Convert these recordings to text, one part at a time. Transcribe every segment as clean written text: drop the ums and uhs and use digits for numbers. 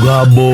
Mũgambo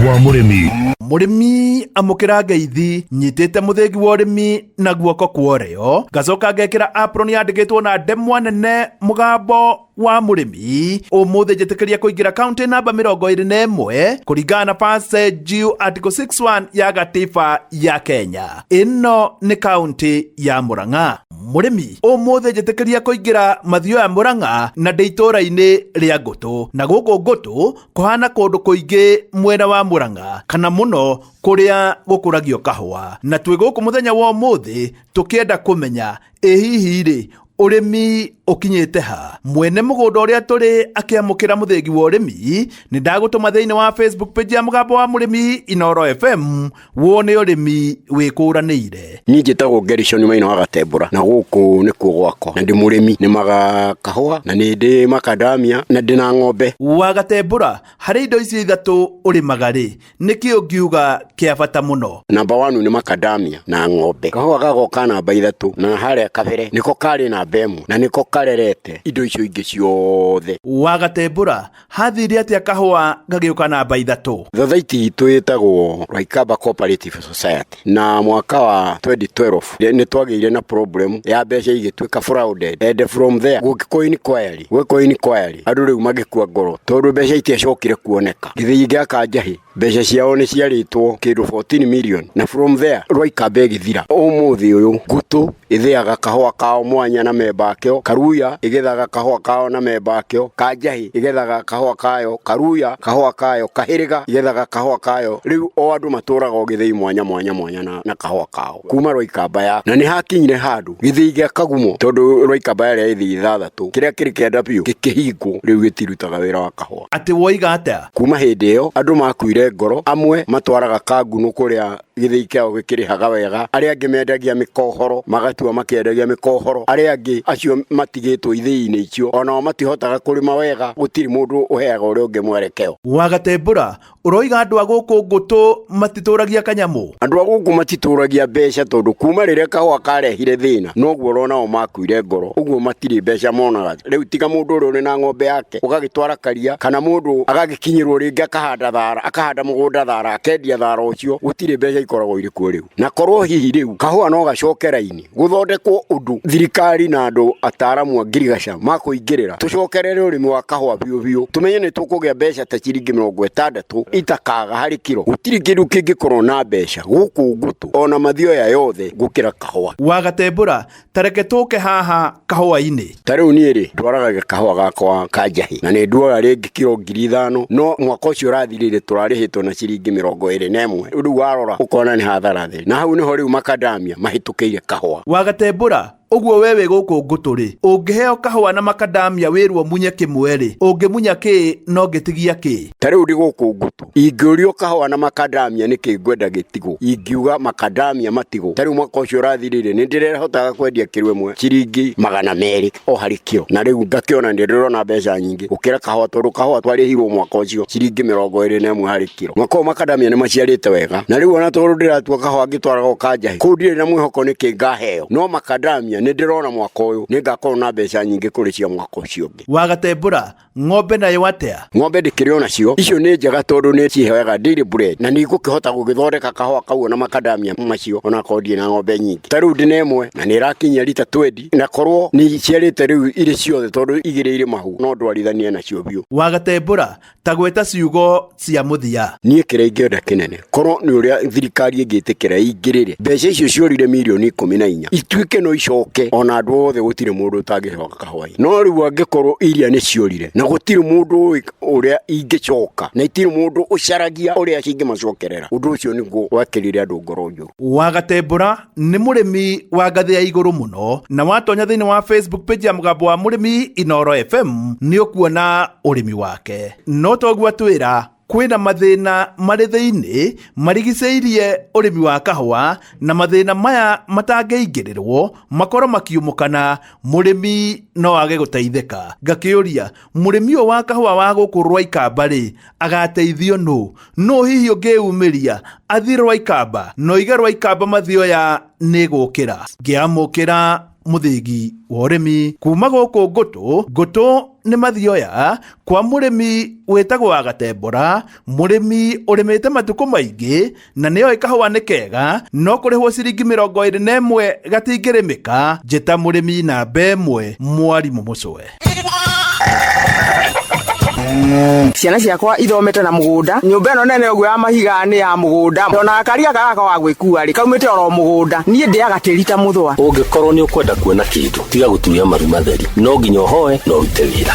wa mũrĩmi. Mũrĩmi amũkĩra ngeithi nyitĩte mũthĩgi wa ũrĩmi na guoko kwa ũrĩo, ngacoka ngekĩra apron yandĩkĩtwo na ndemwa nene mũgambo wa mũrĩmi. Ũmũthĩ njĩtĩkĩria kũingĩra kaunti namba 21 kũringana na passage article 61 ya gatiba ya Kenya. Ĩno nĩ kaunti ya Murang'a. Mũrĩmi ũmũthĩ njĩtĩkĩria kũingĩra mathio ya Murang'a na ndĩ itũũra-inĩ rĩa Ngũtũ, na gũkũ Ngũtũ kũhana kũndũ kũingĩ mwena wa Murang'a kana mũno kũrĩa gũkũragio kahũa. Na twĩ gũkũ mũthenya wa ũmũthĩ tũkĩenda kũmenya ĩ hihi rĩ ũrĩmi ũkinyĩte ha. Mwene mũgũnda ũrĩa tũrĩ akĩamũkĩra mũthĩgi wa ũrĩmi, nĩ ndagũtũma thĩinĩ wa Facebook page ya mũgambo wa mũrĩmi Inooro FM wone ũrĩmi wĩkũranĩire. Niĩ njĩtagwo Gerishon Maina wa Gatembũra na gũkũ nĩkuo gwakwa, na ndĩ mũrĩmi, nĩmaga kahũa na nĩ ndĩ makadamia na ndĩ na ng'ombe. Wa Gatembũra, harĩ indo icio ithatũ ũrĩmaga rĩ, nĩkĩ ũngiuga kĩa bata mũno? Namba 1 nĩ makadamia na ng'ombe. Kahũa gagoka namba 3 na harĩa kabere nĩko karĩ namba 1 na nĩko karerete indo icio ingĩ ciothe. Wa Gatembũra, hathire atĩa kahũa gagĩũka namba 3? Thothaiti itũ ĩtagwo Rwaikamba Cooperative Society, na mwaka wa 2012 nĩ twagĩire na problem ya mbeca igĩtuĩka frauded, and from there gũgĩkwo inquiry, gwekwo inquiry andũ rĩu magĩkua ngoro tondũ mbeca itiacokire kuoneka. Gĩthĩi gĩa Kanjahĩ mbeca ciao nĩ ciarĩtwo kĩndũ 14 million, na from there Rwaikamba ĩgĩthira. Ũmũthĩ ũyũ Ngũtũ ĩthĩaga kahũa kao mwanya na memba akĩo, Karuya ĩgethaga kahũa kao na memba akĩo, Kanjahĩ ĩgethaga kahũa kayo, Karuya kahũa kayo, Kahĩrĩga ĩgethaga kahũa kayo. Rĩu o andũ matũraga o gĩthĩi mwanya mwanya mwanya na kahũa kao kuma Rwaikamba ya. Na nĩ hakinyire handũ gĩthĩi gĩa Kagumo, tondũ Rwaikamba yarĩ ya ithĩi 6, kĩrĩa kĩrĩ kĩanda biũ gĩkĩhingwo, rĩu gĩtirutaga wĩra wa kahũa. Atĩ woiga atĩa? Kuma hĩndĩ ĩyo andũ makuire ngoro, amwe matwaraga kangunũ kũrĩa gĩthĩi kĩao gĩkĩrĩhaga wega, arĩa angĩ mendagia mĩkohoro magatua makĩendagia mĩkohoro, arĩa angĩ acio matigĩtwo ithĩi-inĩ icio onao matihotaga kũrĩma wega, gũtirĩ mũndũ ũheaga ũrĩa ũngĩ mwerekeo. Wagatembũra, ũroiga andũ a gũkũ Ngũtũ matitũragia kanyamũ? Andũ a gũkũ matitũragia mbeca tondũ kuma rĩrĩa kahũa karehire thĩna noguo onao makuire ngoro, ũguo matirĩ mbeca monaga. Rĩu tiga mũndũ ũrĩa ũrĩ na ng'ombe yake ũgagĩtwara karia, kana mũndũ agagĩkinyĩrwo rĩngĩ akahanda thara, akahanda mũgũnda thara, akendia thara ũcio, gũtirĩ mbeca ikoragwo irĩ kuo rĩu. Na korwo hihi rĩu kahũa no gacoke raini, gũthondekwo ũndũ thirikari na andũ ataaramu a ngirigaca makũingĩrĩra, tũcokerere ũrĩmi wa kahũa biũ biũ, tũmenye nĩ tũkũgĩa mbeca ta ciringi 60 itakaga harĩ kiro. Gũtirĩ kĩndũ kĩngĩkorwo na mbeca gũkũ Ngũtũ ona Mathioya yothe gũkĩra kahũa. Wagatembũra, ta reke tũke haha kahũa-inĩ. Ta rĩu niĩ rĩ, ndwaraga kahũa gakwa ka njahĩ na nĩ nduaga rĩngĩ kiro 5,000, no mwaka ũcio ũrathirire tũrarĩhĩtwo na ciringi 21. Rĩu warora ũkona nĩ hathara theri, na hau nĩho rĩu makadamia mahĩtũkĩire kahũa. Wagatembũra, ũguo we wĩ gũkũ Ngũtũ rĩ, ũngĩheo kahũa na makadamia wĩrwo munye kĩmwe rĩ, ũngĩmunya kĩ na ũngĩtigia kĩ? Ta rĩu ndĩ gũkũ Ngũtũ, ingĩũrio kahũa na makadamia nĩkĩ ngwenda gĩtigwo, ingiuga makadamia matigwo. Ta rĩu mwaka ũcio ũrathirire nĩ ndĩrehotaga kwendia kiro ĩmwe ciringi 200 o harĩ kiro, na rĩu ngakĩona nĩ ndĩrona mbeca nyingĩ gũkĩra kahũa, tondũ kahũa twarĩhirwo mwaka ũcio ciringi 21 harĩ kiro. Mwaka ũyũ makadamia nĩ maciarĩte wega, na rĩu ona tondũ ndĩratua kahũa ngĩtwaraga o Kanjahĩ, kũu ndirĩ na mwĩhoko nĩkĩ ngaheo, no makadamia nĩ ndĩrona mwaka ũyũ nĩ ngakorwo na mbeca nyingĩ kũrĩ cia mwaka ũcio ũngĩ. Wagatembũra, ng'ombe nayo atĩa? Ng'ombe ndĩkĩrĩ onacio, icio nĩ njega tondũ nĩ ciheaga daily bread na nĩ igũkĩhota gũgĩthondeka kahũa kau na makadamia macio onakorwo ndirĩ na ng'ombe nyingĩ. Ta rĩu ndĩna ĩmwe na nĩ ĩrakinyia rita 20, na korwo nĩ iciarĩte rĩu irĩ ciothe tondũ igĩrĩ irĩ mahu no ndwarithanie nacio biũ. Wagatembũra, ta gweta ciugo cia mũthia. Niĩ kĩrĩa ingĩenda kĩnene korwo nĩ ũrĩa thirikari ĩngĩtĩkĩra ĩingĩrĩre mbeca icio ciorire mirioni 14 ituĩke no icoke, ona andũ othe gũtirĩ mũndũ ũtangĩcoka kahũa-inĩ. No rĩu angĩkorwo iria nĩ ciorire na gũtirĩ mũndũ ũĩ ũrĩa ingĩcoka na itirĩ mũndũ ũcaragia ũrĩa cingĩmacokerera, ũndũ ũcio nĩguo wekĩrire andũ ngoro njũru. Wagatembũra nĩ mũrĩmi wa ngathĩ ya igũrũ mũno, na watonya thĩinĩ wa Facebook page ya mũgambo wa mũrĩmi Inooro FM nĩ ũkuona ũrĩmi wake. No toguo atwĩra kwĩna mathĩna marĩ thĩinĩ marigicĩirie ũrĩmi wa kahũa, na mathĩna maya matangĩingĩrĩrwo makorwo makiumũkana, mũrĩmi no age gũteithĩka. Ngakĩũria, mũrĩmi ũyũ wa kahũa wa gũkũ Rwaikamba rĩ, agateithio nũ? Nũ hihi ũngĩyumĩria athiĩ Rwaikamba na oige Rwaikamba Mathioya nĩ gũkĩra? Ngĩamũkĩra Mũthĩgi wa Ũrĩmi. Kuma gũkũ Ngũtũ, Ngũtũ nĩ mathioya kwa mũrĩmi wĩtagwo Agatembora, mũrĩmi ũrĩmĩte matukũ maingĩ na nĩoĩ kahũa nĩ kega, no kũrĩhwo ciringi 21 gatingĩrĩmĩka. Njĩta mũrĩmi namba 1, Mwarimũ Mũcwe. Ciana ciakwa ithomete na mũgũnda, nyũmba ĩno nene ũguo ya mahiga nĩ ya mũgũnda, ona gakari gaka gakwa ga gwĩkua rĩ kaumĩte oro mũgũnda. Niĩ ndĩaga tĩri ta mũthũa. Ũngĩkorwo nĩ ũkwenda kuona kĩndũ, tiga gũturia maru matheri, no nginya ũhoe na ũrute wĩra.